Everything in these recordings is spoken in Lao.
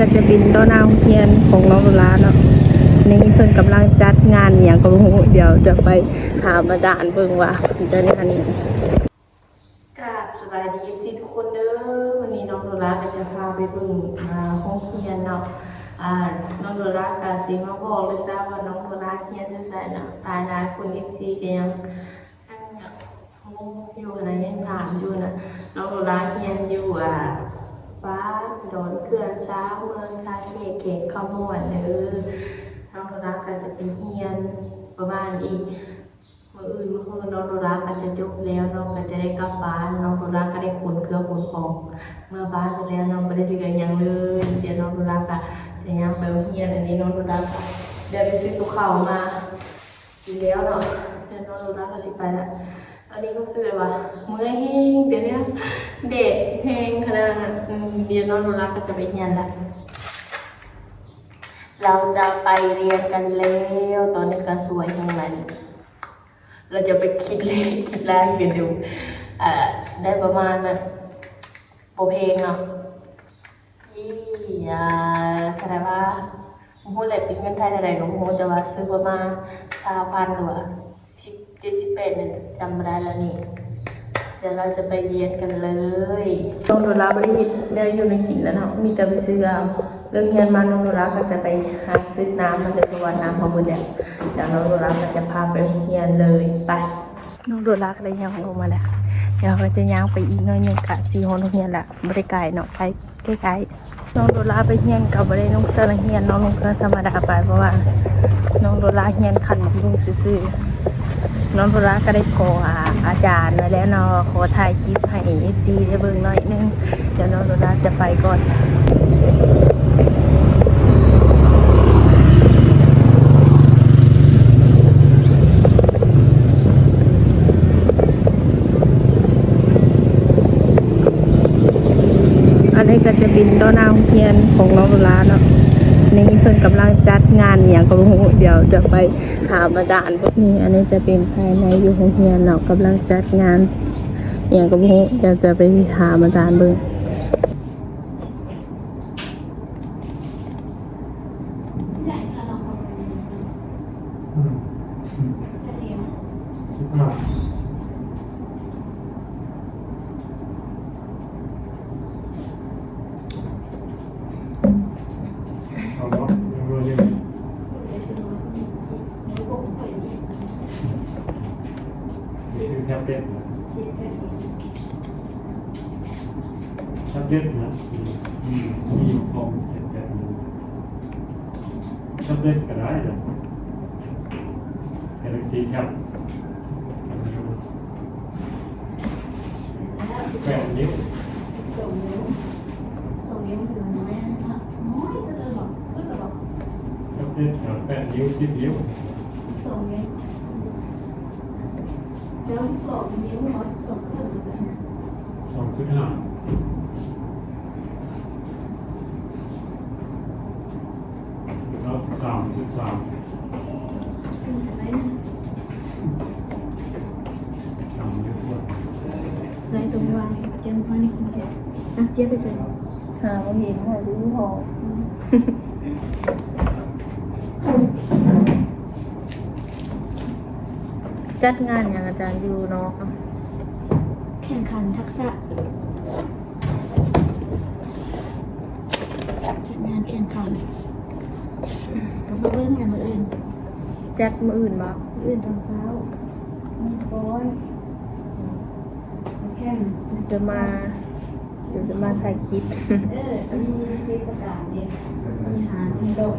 ກໍຈະເປັນຕໍ່ໜ້າໂຮງຮຽນຂອງນ້ອງໂດລາເນາະ. ນີ້ເພິ່ນກຳລັງຈັດງານອີ່ຫຍັງກໍບໍ່ຮູ້ ດຽວຈະໄປຖາມອາຈານເບິ່ງວ່າເປັນຈັດງານອີ່ຫຍັງ. ກາບສະບາຍດີ ເອັຟຊີ ທຸກຄົນເດີ. ມື້ນີ້ນ້ອງໂດລາກໍຈະພາໄປເບິ່ງ ອ່າ ໂຮງຮຽນເນາະ. ອ່າ ນ້ອງໂດລາກໍຊິມາບອກເລີຍຊະວ່ານ້ອງໂດລາຮຽນຢູ່ໃສເນາະ. ຫຼາຍໆຄົນ ເອັຟຊີ ກໍຍັງ ຍັງຢາກຮູ້ຢູ່ຫັ້ນນະ ຍັງຖາມຢູ່ນະ. ນ້ອງໂດລາຮຽນຢູ່ ອ່າ ບ້ານດອນເຂື່ອນຊາວ ເມືອງທ່າແຂກ ແຂວງຄຳມ່ວນເດີ. ນ້ອງໂດລາກໍຈະໄປຮຽນປະມານອີກ ມື້ອື່ນ ມື້ຮື ນ້ອງໂດລາກໍຈະຈົບແລ້ວ ນ້ອງກໍຈະໄດ້ກັບບ້ານ. ນ້ອງໂດລາກໍໄດ້ຂົນເຄື່ອງຂົນຂອງເມືອບ້ານໄປແລ້ວ ນ້ອງບໍ່ໄດ້ເຫຼືອຫຍັງເລີຍ. ດຽວນ້ອງໂດລາກໍຈະຍ່າງໄປໂຮງຮຽນ. ອັນນີ້ນ້ອງໂດລາກໍໄດ້ໄປຊື້ກັບເຂົ້າມາກິນແລ້ວເນາະ. ດຽວນ້ອງໂດລາກໍຊິໄປລະ. ຕອນນີ້ຮູ້ສຶກແບບວ່າເມື່ອຍແຮງ ດຽວນີ້ແດດແຮງຂະໜາດນັ້ນ. ອືມ ດຽວນ້ອງໂດລາກໍຈະໄປຮຽນລະ. ເຮົາຈະໄປຮຽນກັນແລ້ວ. ຕອນນີ້ກໍສວຍແຮງລະນີ້. ເຮົາຈະໄປຄິດເລກຄິດລາຍກັນດູ ເອີ ໄດ້ປະມານແບບ ບໍ່ແພງເນາະ ທີ່ ເອີ ເທົ່າໃດວະ ບໍ່ຮູ້ແຫຼະ ເປັນເງິນໄທເທົ່າໃດກໍບໍ່ຮູ້ ແຕ່ວ່າຊື້ປະມານຊາວພັນ ຫຼືວ່າສິບເຈັດ ສິບແປດ ນີ້ ຈຳບໍ່ໄດ້ແລ້ວນີ້. ດຽວເຮົາຈະໄປຮຽນກັນເລີຍ. ນ້ອງໂດລາບໍ່ໄດ້ເຮັດແນວຢູ່ແນວກິນແລ້ວເນາະ ມີແຕ່ໄປຊື້ເອົາ. ເລີກຮຽນມາ ນ້ອງໂດລາກໍຈະໄປຫາຊື້ນ້ຳມາເລີຍ ເພາະວ່ານ້ຳເຮົາໝົດແລ້ວ. ດຽວນ້ອງໂດລາກໍຈະພາໄປໂຮງຮຽນເລີຍ. ໄປ ນ້ອງໂດລາກໍໄດ້ຍ່າງອອກມາແລ້ວ. ດຽວເຮົາກໍຈະຍ່າງໄປອີກໜ້ອຍໜຶ່ງ ກະຊິຮອດໂຮງຮຽນລະ. ບໍ່ໄດ້ໄກເນາະ ໃກ້ ໃກ້ໆ. ນ້ອງໂດລາໄປຮຽນກໍບໍ່ໄດ້ນຸ່ງເສື້ອນັກຮຽນເນາະ ນຸ່ງເຄື່ອງທຳມະດາໄປ ເພາະວ່ານ້ອງໂດລາຮຽນຂັ້ນໝາກຫຸ່ງຊື່ໆ. ນ້ອງໂດລາກໍໄດ້ຂໍ ອາ ອາຈານໄວ້ແລ້ວເນາະ ຂໍຖ່າຍຄລິບໃຫ້ ເອັຟຊີ ໄດ້ເບິ່ງໜ້ອຍໜຶ່ງ. ດຽວນ້ອງໂດລາຈະໄປກ່ອນ. ອັນນີ້ກໍຈະເປັນຕໍ່ໜ້າໂຮງຮຽນຂອງນ້ອງໂດລາເນາະ. ນີ້ເພິ່ນກຳລັງຈັດງານອີ່ຫຍັງກໍບໍ່ຮູ້ ດຽວຈະໄປຖາມອາຈານເບິ່ງ. ນີ້ ອັນນີ້ຈະເປັນພາຍໃນຢູ່ໂຮງຮຽນເນາະ ກຳລັງຈັດງານອີ່ຫຍັງກໍບໍ່ຮູ້ ດຽວຈະໄປຖາມອາຈານເບິ່ງ. ອືມ ສິບຫ້າ ເອົາບໍ່? ຍັງບໍ່ໄດ້ ໄປຊື້ແທັບເລັດນະ ແທັບເລັດນະ ມີ ມີຢູ່ຂອງແທັບເລັດ ແທັບເລັດກໍໄດ້ເດີ Galaxy Tab ແປດນິ້ວ ສິບສອງນິ້ວ ສອງນິ້ວມັນຖືວ່ານ້ອຍເນາະ ນ້ອຍສຸດແລ້ວເນາະ ສຸດແລ້ວເນາະ ແປດນິ້ວ ສິບນິ້ວ ສິບສອງນິ້ວ ແລ້ວສິບສອງນິ້ວເນາະ ສິບສອງເຄິ່ງ ສອງຈຸດຫ້າ ເກົ້າສິບສາມຈຸດສາມ ໃສ່ຕົງວ່າ ຈຽມພານິດ ອ່ະ ຈຽມໄປໃສ່ ຫາບໍ່ເຫັນ ຫາຢູ່ຫ້ອງ ຈັດງານຫຍັງອາຈານຢູ່ເນາະ? ແຂ່ງຂັນທັກສະ ຈັດງານແຂ່ງຂັນ ກໍມາເບິ່ງກັນມື້ອື່ນ ຈັດມື້ອື່ນບໍ່? ມື້ອື່ນຕອນເຊົ້າ ມີຟ້ອນ ແຂ່ງ ດຽວຈະມາ ດຽວຈະມາຖ່າຍຄລິບ ເອີ ມີເທດສະການເດ້ ມີຫາ ມີດອກ.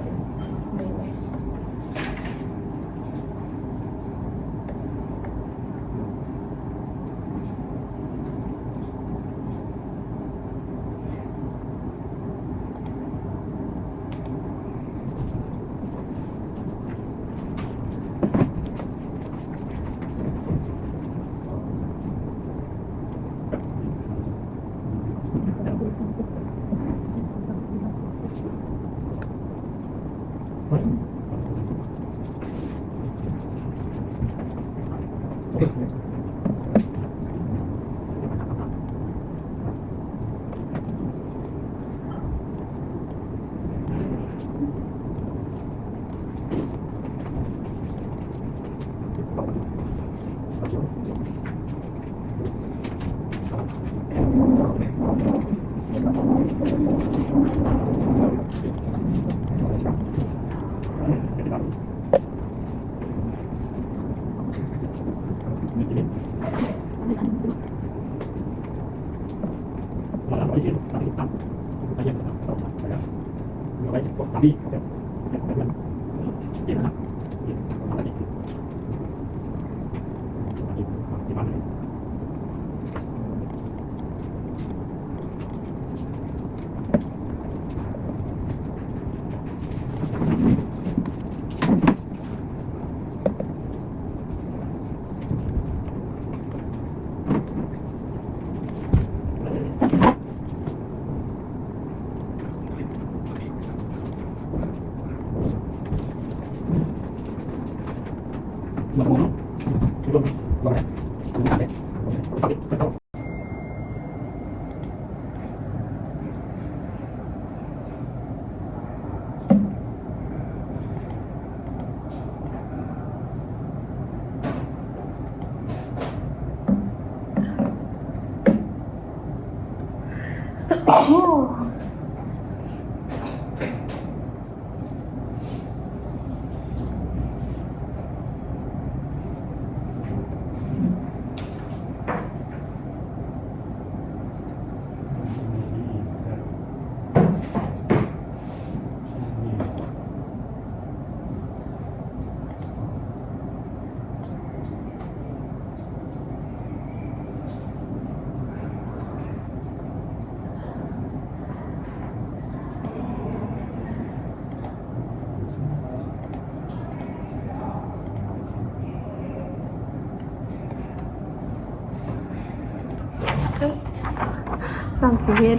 ສັ່ງຊິເຮັດ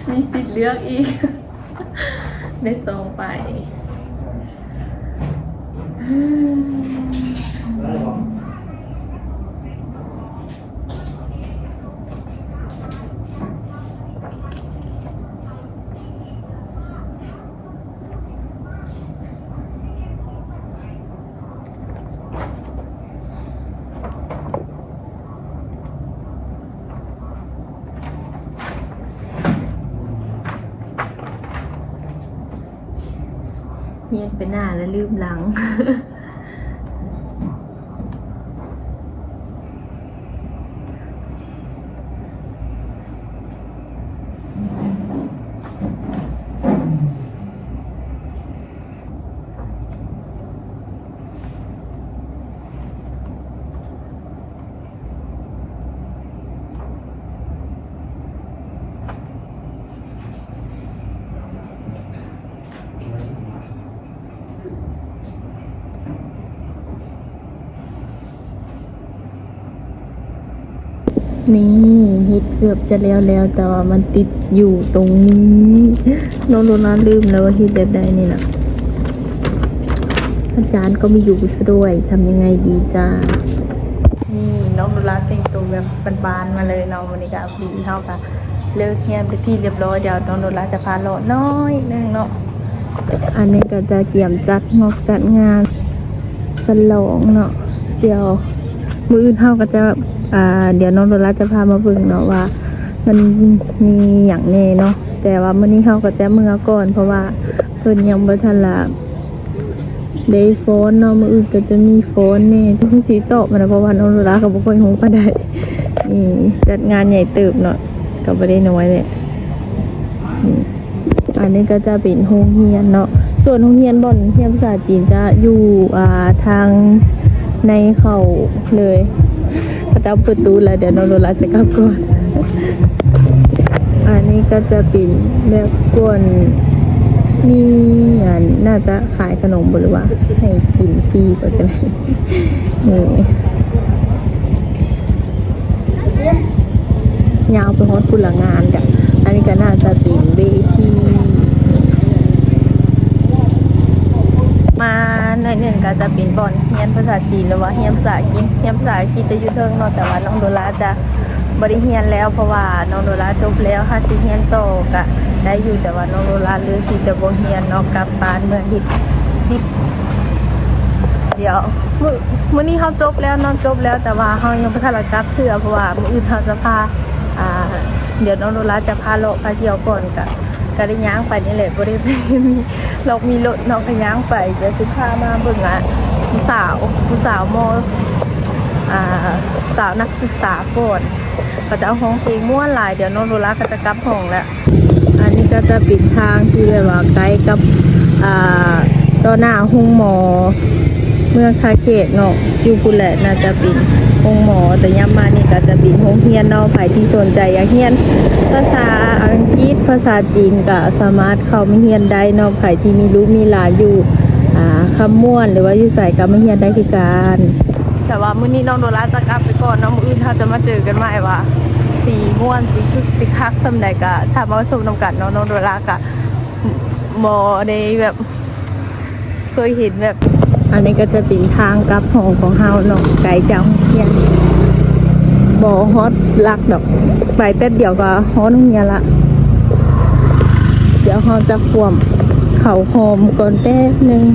ມີສິດເລືອກອີກ ໄດ້ສອງໃບ. ຮຽນໄປໜ້າແລ້ວລືມຫຼັງ. ນີ້ເຮັດເກືອບຈະແລ້ວແລ້ວ ແຕ່ວ່າມັນຕິດຢູ່ຕົງນີ້ ນ້ອງໂດນັດລືມແລ້ວວ່າເຮັດແບບໃດນີ້ນະ. ອາຈານກໍມີຢູ່ຊະດ້ວຍ ທຳຍັງໄງດີຈ້າ. ນີ້ນ້ອງໂດນັດແຕ່ງໂຕແບບບ້ານໆມາເລີຍເນາະ ມື້ນີ້ກໍ ດີ ເຮົາກະເລີກຮຽນເປັນທີ່ລຽບຮ້ອຍ ດຽວນ້ອງໂນລາຈະພາເລາະໜ້ອຍໜຶ່ງເນາະ. ອັນນີ້ກໍຈະກຽມຈັດງອກຈັດງານສະຫຼອງເນາະ. ດຽວມື້ອື່ນເຮົາກໍຈະ ອ່າ ດຽວນ້ອງໂນລາຈະພາມາເບິ່ງເນາະວ່າມັນມີຫຍັງແດ່ເນາະ. ແຕ່ວ່າມື້ນີ້ເຮົາກໍຈະເມືອກ່ອນ ເພາະວ່າເພິ່ນຍັງບໍ່ທັນລະ ໄດ້ຟ້ອນເນາະ ມື້ອື່ນກໍຈະມີຟ້ອນແດ່. ຈັກຊິຕອບມັນນະ ເພາະວ່ານ້ອງໂນລາກໍບໍ່ຄ່ອຍຮູ້ປານໃດ. ນີ້ຈັດງານໃຫຍ່ເຕີບເນາະ ກໍບໍ່ໄດ້ນ້ອຍແຫຼະ. ນີ້ ອັນນີ້ກໍຈະເປັນໂຮງຮຽນເນາະ. ສ່ວນໂຮງຮຽນບ່ອນຮຽນພາສາຈີນຈະຢູ່ ອ່າ ທາງໃນເຂົ້າເລີຍ. ເຂົາເຈົ້າເປີດປະຕູແລ້ວ ດຽວນ້ອງໂນລາຈະກັບກ່ອນ. ອັນນີ້ກໍຈະເປັນແບບສ່ວນ ມີອັນ ໜ້າຈະຂາຍຂະໜົມບໍ່ ຫຼືວ່າໃຫ້ກິນຟຣີບໍ່ ຈັ່ງໃດ. ນີ້ ຍາວໄປຮອດພຸ້ນລະງານກະ. ອັນນີ້ກໍໜ້າຈະເປັນເວທີ. ມາໜ້ອຍໜຶ່ງກໍຈະເປັນບ່ອນຮຽນພາສາຈີນ ຫຼືວ່າຮຽນພາສາອັງກິດ ຮຽນພາສາອັງກິດຈະຢູ່ເທິງເນາະ. ແຕ່ວ່ານ້ອງໂນລາຈະບໍ່ໄດ້ຮຽນແລ້ວ ເພາະວ່ານ້ອງໂນລາຈົບແລ້ວ. ຫາກຊິຮຽນຕໍ່ກະໄດ້ຢູ່ ແຕ່ວ່ານ້ອງໂນລາເລືອກທີ່ຈະບໍ່ຮຽນເນາະ ກັບບ້ານເມືອງເຮັດ ສິບ ດຽວ ມື້ ມື້ນີ້ເຮົາຈົບແລ້ວເນາະ ຈົບແລ້ວ ແຕ່ວ່າເຮົາຍັງບໍ່ທັນລະກັບເທື່ອ ເພາະວ່າມື້ອື່ນເຮົາຈະພາ ອ່າ ດຽວນ້ອງໂນລາຈະພາເລາະພາທ່ຽວກ່ອນ. ກະ ກະໄດ້ຍ່າງໄປນີ້ແຫຼະ ບໍ່ໄດ້ໄປ ລັອກມີລົດເນາະ ກະຍ່າງໄປ. ດຽວຊິພາມາເບິ່ງ ອ່າ ຜູ້ສາວ ຜູ້ສາວມໍ ອ່າ ສາວນັກສຶກສາກ່ອນ ເຂົາເຈົ້າຮ້ອງເພງມ່ວນຫຼາຍ. ດຽວນ້ອງໂດລາກໍຈະກັບຫ້ອງແລ້ວ. ອັນນີ້ກໍຈະເປັນທາງທີ່ແບບວ່າໃກ້ກັບ ອ່າ ຕໍ່ໜ້າໂຮງໝໍເມືອງທ່າແຂກເນາະ. ຢູ່ພຸ້ນແຫຼະ ໜ້າຈະເປັນໂຮງໝໍ ແຕ່ຍາມມານີ້ກໍຈະເປັນໂຮງຮຽນເນາະ. ໃຜທີ່ສົນໃຈຢາກຮຽນພາສາອັງກິດ ພາສາຈີນ ກໍສາມາດເຂົ້າມາຮຽນໄດ້ເນາະ. ໃຜທີ່ມີລູກມີຫຼານຢູ່ ອ່າ ຄຳມ່ວນ ຫຼືວ່າຢູ່ໃສກໍມາຮຽນໄດ້ຄືກັນ. ແຕ່ວ່າມື້ນີ້ນ້ອງໂດລາຈະກັບໄປກ່ອນເນາະ. ມື້ອື່ນເຮົາຈະມາເຈີກັນໃໝ່ວ່າຊິມ່ວນ ຊິຄຶກ ຊິຄັກສ່ຳໃດ ກໍຖ້າມາຊົມນຳກັນເນາະ. ນ້ອງໂດລາກໍບໍ່ໄດ້ແບບເຄີຍເຫັນແບບ ອັນນີ້ກໍຈະເປັນທາງກັບຫ້ອງຂອງເຮົາເນາະ. ໄກຈາກໂຮງຮຽນບໍ່ຮອດຫຼັກດອກ ໄປແປັບດຽວກໍຮອດໂຮງຮຽນລະ. ດຽວເຮົາຈະຂວ້ຳເຂົ້າຮ່ມກ່ອນແປັບໜຶ່ງ.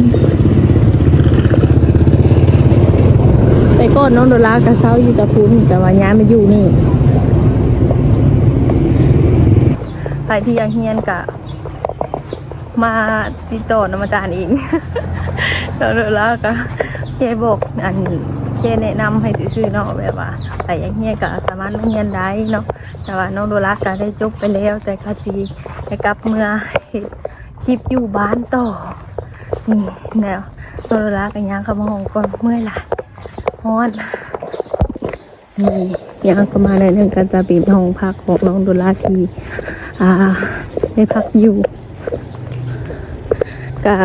ແຕ່ກ່ອນນ້ອງໂດລາກໍເຊົ່າຢູ່ຕະພຸ້ນ ແຕ່ວ່າຍ້າຍມາຢູ່ນີ້. ໃຜທີ່ຢາກຮຽນກໍມາຕິດຕໍ່ນຳອາຈານເອງ. ນ້ອງໂດລາກໍແຄ່ບອກ ອັນ ແຄ່ແນະນຳໃຫ້ຊື່ໆເນາະ ແບບວ່າໃຜຢາກຮຽນກໍສາມາດມາຮຽນໄດ້ເນາະ. ແຕ່ວ່ານ້ອງໂດລາກໍໄດ້ຈົບໄປແລ້ວ ແຕ່ກໍຊິໄດ້ກັບເມືອເຮັດຄລິບຢູ່ບ້ານຕໍ່. ນີ້ແລ້ວ ນ້ອງໂດລາກໍຍ່າງເຂົ້າມາຫ້ອງກ່ອນ ເມື່ອຍຫຼາຍ ຮ້ອນ. ນີ້ ຍ່າງເຂົ້າມາໜ້ອຍໜຶ່ງກໍຈະເປັນຫ້ອງພັກຂອງນ້ອງໂດລາທີ່ ອ່າ ໄດ້ພັກຢູ່. ກະ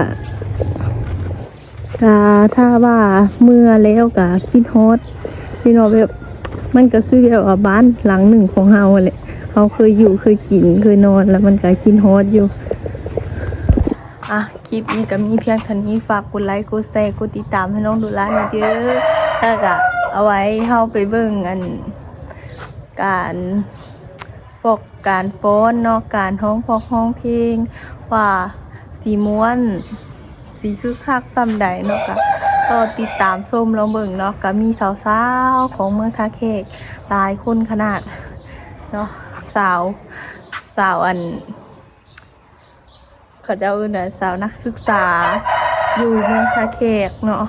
ກະຖ້າວ່າເມື່ອແລ້ວກະຄິດຮອດ ພີ່ນ້ອງ ແບບ ມັນກໍຄືແບບວ່າບ້ານຫຼັງໜຶ່ງຂອງເຮົາຫັ້ນແຫຼະ. ເຮົາເຄີຍຢູ່ ເຄີຍກິນ ເຄີຍນອນ ແລ້ວມັນກໍຄິດຮອດຢູ່. ອ່ະ ຄລິບນີ້ກໍມີພຽງເທົ່ານີ້. ຝາກກົດໄລ ກົດແຊ ກົດຕິດຕາມໃຫ້ນ້ອງໂດລາແດ່ເດີ. ແລ້ວກໍເອົາໄວ້ເຮົາໄປເບິ່ງ ອັນ ການຟອກ ການຟ້ອນເນາະ, ການຮ້ອງຟອກຮ້ອງເພງ ວ່າຊິມ່ວນ ຊິຄຶກຄັກສ່ຳໃດເນາະ. ກໍລໍຕິດຕາມຊົມລອງເບິ່ງເນາະ. ກໍມີສາວໆຂອງເມືອງທ່າແຂກຫຼາຍຄົນຂະໜາດເນາະ. ສາວ ສາວ ອັນ ເຂົາເຈົ້າເອີ້ນວ່າສາວນັກສຶກສາຢູ່ເມືອງທ່າແຂກເນາະ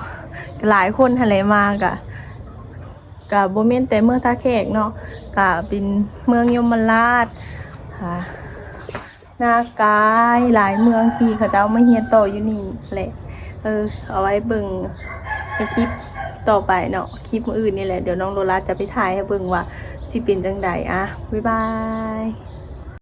ຫຼາຍຄົນຫັ້ນແຫຼະມາ. ກະ ກະບໍ່ແມ່ນແຕ່ເມືອງທ່າແຂກເນາະ, ກະເປັນເມືອງຍົມມະລາດ ອ່າ ນາກາຍ ຫຼາຍເມືອງທີ່ເຂົາເຈົ້າມາຮຽນຕໍ່ຢູ່ນີ້ແຫຼະ. ເອີ ເອົາໄວ້ເບິ່ງໃນຄລິບຕໍ່ໄປເນາະ, ຄລິບມື້ອື່ນນີ້ແຫຼະ. ດຽວນ້ອງໂດລາຈະໄປຖ່າຍໃຫ້ເບິ່ງວ່າຊິເປັນຈັ່ງໃດ. ອ່ະ ບາຍບາຍ.